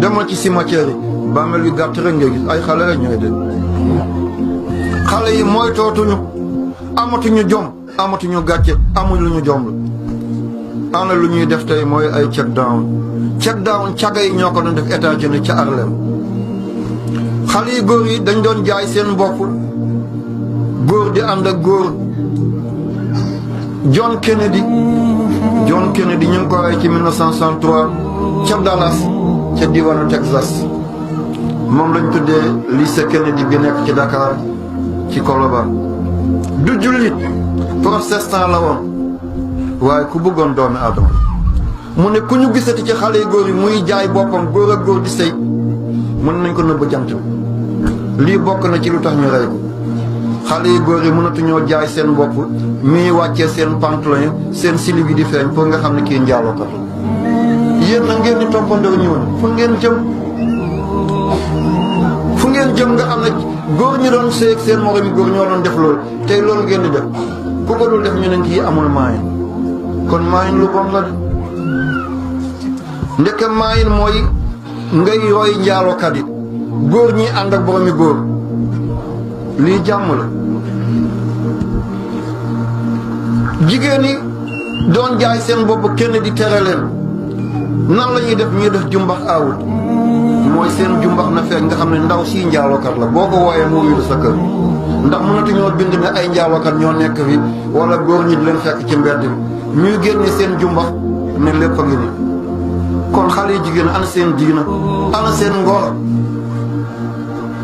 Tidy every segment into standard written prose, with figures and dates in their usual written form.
demal ci cimetière yi bàmmeel yu gàtt rek ngay gis ay xale rek ñooy de xale yi mooy tootuñu amatuñu jom amatuñu gàcce amuñ lu ñu jom la ana lu ñuy def tey mooy ay check down caga yi ñoo ko doon def États-Unis ca Harlem xale yi góor yi dañ doon jaay seen bopp góor di ànd ak góor John Kennedy ñu ngi ko rey ci 1963 ca Dallas ca diwaanu Texas moom lañ tuddee lycée Kennedy bi nekk ci Dakar ci Colobane du jullit protestant la woon waaye ku bëggoon doomi aadama mu ne ku ñu gisati ci xale yu góor yi muy jaay boppam góor ak góor di sëy mën nañ ko nëbb jant lii bokk na ci lu tax ñu rey ko xale yu góor yi mënatuñoo jaay seen bopp mii wàccee seen pantalon yi seen silib yi di feeñ pour nga xam ne kii njaalookat la yéen na ngeen di toppandoo ñëwoon fu ngeen jëm nga xam ne góor ñi doon sëy ak seen moromi góor ñoo doon def loolu tey loolu ngeen di def ku ko dul def ñu ne kii amul maayin kon maayin lu bon la de ndeke maayin mooy ngay roy njaalookat yi góor ñi ànd ak boromi góor lii jàmm la jigéen ñi doon jaay seen bopp kenn di tere leen nan la ñuy def ñuy def jumbax aawut mooy seen jumbax na fekk nga xam ne ndaw si njaalookat la boo ko wooyee moo yulu sa kër ndax mënatuñoo bind ne ay njaalookat ñoo nekk fi wala góor ñi di leen fekk ci mbedd bi ñuy génne seen jumbax ne lépp a ngi ni kon xale yi jigéen ana seen diina ana seen ngor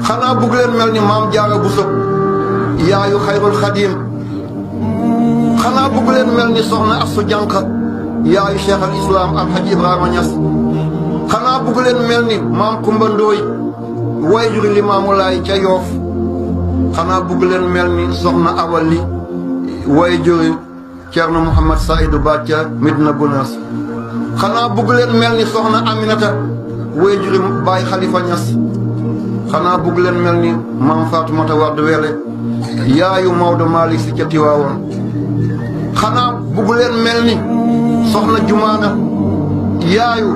xanaa bugg leen mel ni maam Jaara Buso yaayu xayrul xadiim xanaa bugg leen mel ni soxna Astu Jànq yaayu cheikh al islam alhaji Ibrahima Ñas xanaa bugg leen mel ni maam Kumba Ndooy wayjuri Limaamu Laay ca Yoof xanaa bugg leen mel ni soxna Awali wayjuri Ceerno Muhammad Saïdu Ba ca Medina Gunaas xanaa bugg leen mel ni soxna Aminata wayjuri Baay Xalifa Ñas xanaa bugg leen mel ni maam Faatumata Wàdd Wele yaayu Maodo Malick Si ca Tiwaawoon xanaa bugg leen mel ni soxna Jumaana yaayu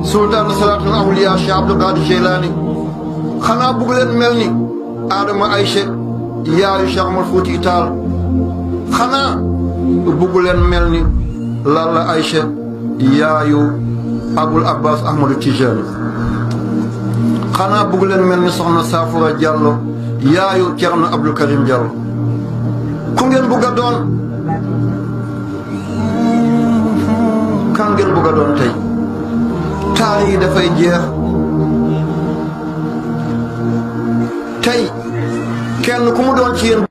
sultaan salaatul awliya Cheikh Abdou Qadir Jeylaani xanaa bugg leen mel ni Adama Ayche yaayu Cheikh Omar Fouti Taal xanaa bugg leen mel ni Lalla Ayche yaayu Abul Abbas Ahmadu Tijani xanaa bugg leen mel ni soxna Saafura Diallo yaayu Cerno Abdou Karim Diallo ku ngeen bugg a doon kan ngeen bugg a doon tey taal yi dafay jeex tey kenn ku mu doon ci yéen